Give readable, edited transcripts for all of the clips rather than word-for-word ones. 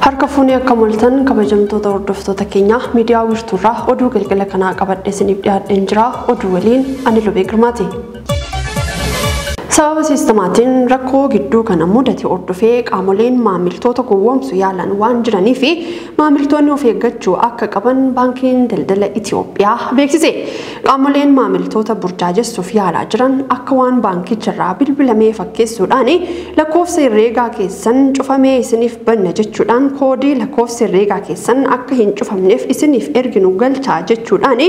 Harka fuunee akka moltan kabajamtoota hordoftoota keenyaa miidiyaa wiirtuurraa oduu galgala kanaa qabadhee isiniif dhiyaadheen jira. Oduu waliin ani Lubee Girmaati. Sababa siistemaatiin rakkoo gidduu kana mudate hordofee qaamoleen maamiltoota gowwoomsu yaalan waan jiranii fi maamiltoonni of eeggachuu akka qaban baankiin daldala Itiyoophiyaa beeksise. Qaamoleen maamiltoota burjaajessuuf yaalaa jiran akka waan baankicharraa bilbilamee fakkeessuudhaan lakkoofsa herreegaa keessan cufamee isiniif banna jechuudhaan koodii lakkoofsa herreegaa keessan akka hin cufamneef isiniif erginu galchaa jechuudhaan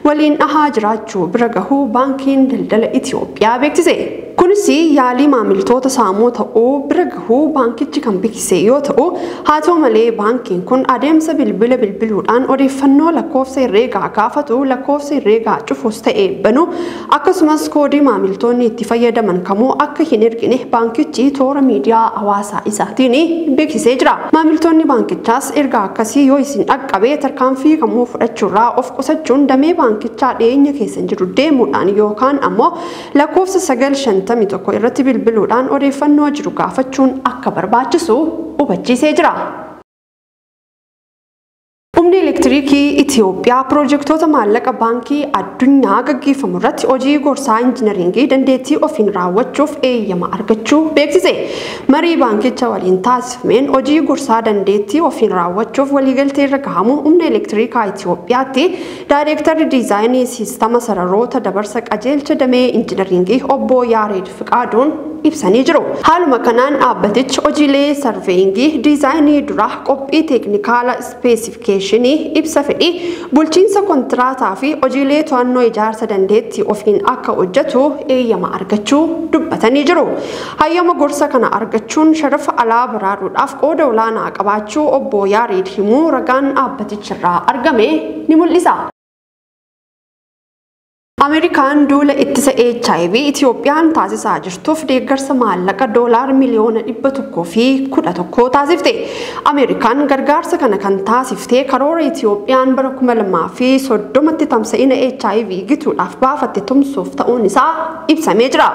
waliin dhahaa jiraachuu bira gahuu baankiin daldala Itiyoophiyaa beeksise. Kunis yaalii maamiltoota saamuu ta'uu bira gahuu baankichi kan beeksise yoo ta'u, haa ta'u malee baankiin kun adeemsa bilbila bilbiluudhaan odeeffannoo lakkoofsa herreegaa gaafatu, lakkoofsa herreegaa cufuus ta'e banu, akkasumas koodii maamiltoonni itti fayyadaman kamuu akka hin ergine baankichi toora miidiyaa hawaasaa isaatiin beeksisee jira. Maamiltoonni baankichaas ergaa akkasii yoo isin dhaqqabe tarkaanfii kamuu fudhachuurraa of qusachuun damee baankichaa dhiyeenya keessan jiru deemuudhaan yookaan ammoo lakkoofsa 951 irratti bilbiluudhaan odeeffannoo jiru gaafachuun akka barbaachisu hubachiisee jira. Humni elektiriikii Itiyoophiyaa piroojektota maallaqa baankii addunyaa gaggeeffamu irratti hojii gorsaa injinaringii dandeettii ofiin raawwachuuf eeyyama argachuu beeksise. Marii baankicha waliin taasifameen hojii gorsaa dandeettii ofiin raawwachuuf waliigaltee irra gahamu humna elektiriikaa Itiyoophiyaatti daayireektarri diizaayinii siistama sararoota dabarsa qajeelcha damee injinaringii obbo Yaareed Fiqaaduun ibsanii jiru. Haaluma kanaan dhaabbatichi hojiilee sarveeyingii diizaayinii duraa qophii teeknikaala ispeesifikeeshinii ibsa fedhii bulchiinsa kontiraataa fi hojiilee to'annoo ijaarsa dandeettii ofiin akka hojjetu eeyyama argachuu dubbatanii jiru. Hayyama gorsa kana argachuun sharafa alaa baraaruudhaaf qooda olaanaa qabaachuu obbo Yaareed himuu ragaan dhaabbaticharraa argame ni mul'isa. Ameerikaan duula ittisa HIV Itiyoophiyaan taasisaa jirtuuf deeggarsa maallaqa $111 miliyoona taasifte. Ameerikaan gargaarsa kana kan taasifte karoora Itiyoophiyaan bara 2030tti tamsa'ina HIV gituudhaaf baafatte tumsuuf ta'uun isaa ibsamee jira.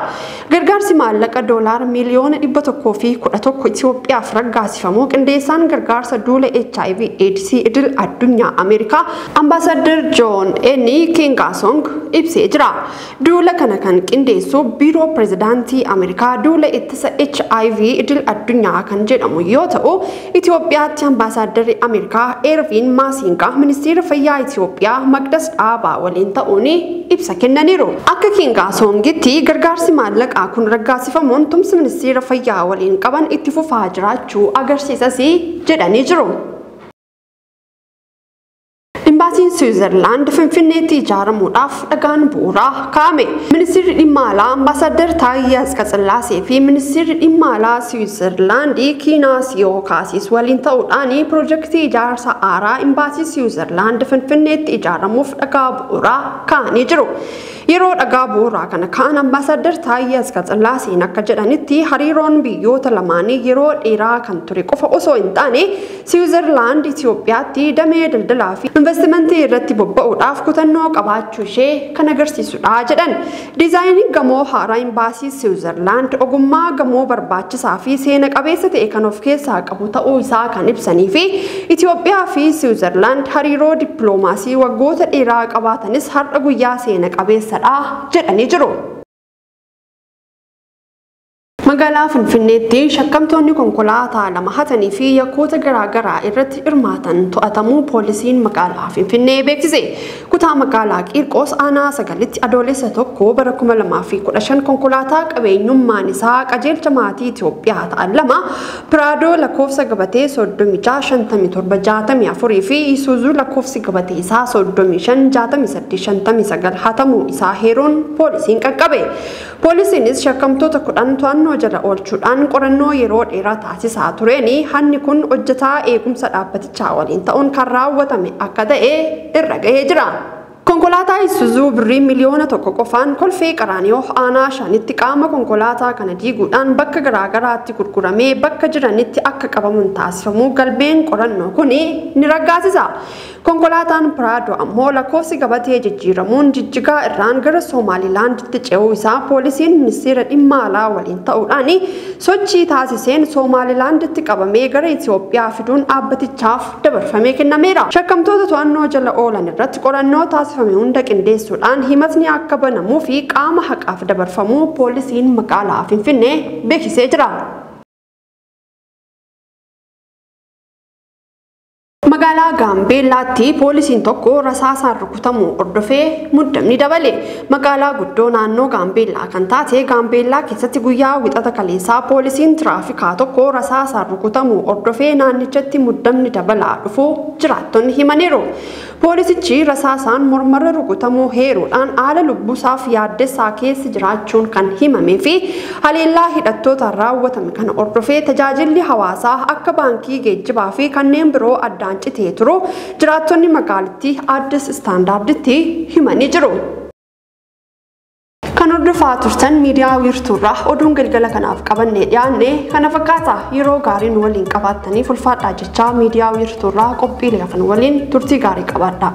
Gargaarsi maallaqa $111 miliyoona Itiyoophiyaaf raggaasifamuu qindeessaan gargaarsa duula HIV AIDS idil addunyaa Ameerikaa Ambaasaddar Joon N. Kengasong ibsee jira. Duula kana kan qindeessu biiroo pirezidaantii Ameerikaa duula ittisa HIV idil addunyaa kan jedhamu yoo ta'u, Itiyoophiyaatti ambaasaaddarri Ameerikaa Ervin Maasingaa ministeera fayyaa Itiyoophiyaa Maqdas Dhaabaa waliin ta'uun ibsa kennaniiru. Akka Kengasongitti gargaarsi maallaqaa kun raggaasifamuun tumsi ministeera fayyaa waliin qaban itti fufaa jiraachuu agarsiisas jedhanii jiru. Imbaasiin Siwiizerlaand Finfinneetti ijaaramuudhaaf dhagaan bu'uuraa kaa'ame. Ministeerri dhimma alaa Ambaasaddar Taayyee Asqasillaasee fi ministeerri dhimma alaa Siwiizerlaandii Kiinaa Siyookaasiis waliin ta'uudhaan piroojeektii ijaarsa haaraa imbaasii Siwiizerlaand Finfinneetti ijaaramuuf dhagaa bu'uuraa kaa'anii jiru. Yeroo dhagaa bu'uuraa kana ka'an Ambaasaddar Taayyee Asqasillaaseen akka jedhanitti hariiroon biyyoota lamaanii yeroo dheeraa kan ture qofa osoo hin taane Siwiizerlaand Itiyoophiyaatti damee daldalaa fi investimentii irratti bobba'uudhaaf kutannoo qabaachuu ishee kan agarsiisudha jedhan. Diizaayiniin gamoo haaraa imbaasii Siwiizerlaand ogummaa gamoo barbaachisaa fi seena qabeessa ta'e kan of keessaa qabu ta'uu isaa kan ibsanii fi Itiyoophiyaa fi Siwiizerlaand hariiroo dippiloomaasii waggoota dheeraa qabaatanis har'a guyyaa seena qabeessadha jedhanii jiru. Magaalaa Finfinneetti shakkamtoonni konkolaataa lama hatanii fi yakkoota garaagaraa irratti hirmaatan to'atamuu poolisiin magaalaa Finfinnee beeksise. Kutaa magaalaa Qiirqoos aanaa 9tti adoolessa 1 bara 2015 konkolaataa qabeenyummaan isaa qajeelcha maatii Itiyoophiyaa ta'an lama Piraadoo lakkoofsa gabatee 365764 fi Isuuzuu lakkoofsi gabatee isaa 356859 hatamuu isaa heeruun poolisiin qaqqabe. Poolisiinis shakkamtoota 10 to'annoo jala oolchuudhaan qorannoo yeroo dheeraa taasisaa tureen hanni kun hojjetaa eegumsa dhaabbatichaa waliin ta'uun kan raawwatame akka ta'e irra gahee jira. Konkolaataa Isuzu birrii 1 miliyoona qofaan Kolfee Qaraaniyoo aanaa 5tti qaama konkolaataa kana diiguudhaan bakka garaagaraatti gurguramee bakka jiranitti akka qabamuun taasifamu galmeen qorannoo kun ni raggaasisa. Konkolaataan Piraadoo ammoo lakkoofsi gabatee jijjiiramuun Jijjigaa irraan gara Somaalilaanditti ce'uu isaa poolisiin ministeera dhimma alaa waliin ta'uudhaan sochii taasiseen Somaalilaanditti qabamee gara Itoophiyaa fiduun dhaabbatichaaf dabarfamee kennameera. Shakkamtoota to'annoo jala oolan irratti qorannoo taasifame hunda qindeessuudhaan himatni akka banamuu fi qaama haqaaf dabarfamuu poolisiin magaalaa Finfinnee beeksisee jira. Magaalaa Gaambeellaatti poolisiin tokko rasaasaan rukutamuu hordofee muddamni dabale. Magaalaa guddoo naannoo Gaambeellaa kan taate Gaambeellaa keessatti guyyaa Wixata kaleessaa poolisiin tiraafikaa tokko rasaasaan rukutamuu hordofee naannichatti muddamni dabalaa dhufuu jiraattonni himaniiru. Poolisichi rasaasaan mormarra rukutamuu heeruudhaan haala lubbusaaf yaaddessaa keessa jiraachuun kan himamee fi haleellaa hidhattootaan raawwatame kana hordofee tajaajilli hawaasaa akka baankii, geejjibaa fi kanneen biroo addaan citee turu jiraattonni magaalittii Addis Istaandaarditti himanii jiru. Kan hordofaa turtan miidiyaa Wiirtuurraa oduun galgala kanaaf qabannee dhiyaanne kana fakkaata. Yeroo gaarii nu waliin qabaattaniif ulfaadhaa jechaa, miidiyaa Wiirtuurraa qophiilee hafan waliin turtii gaarii qabaadhaa.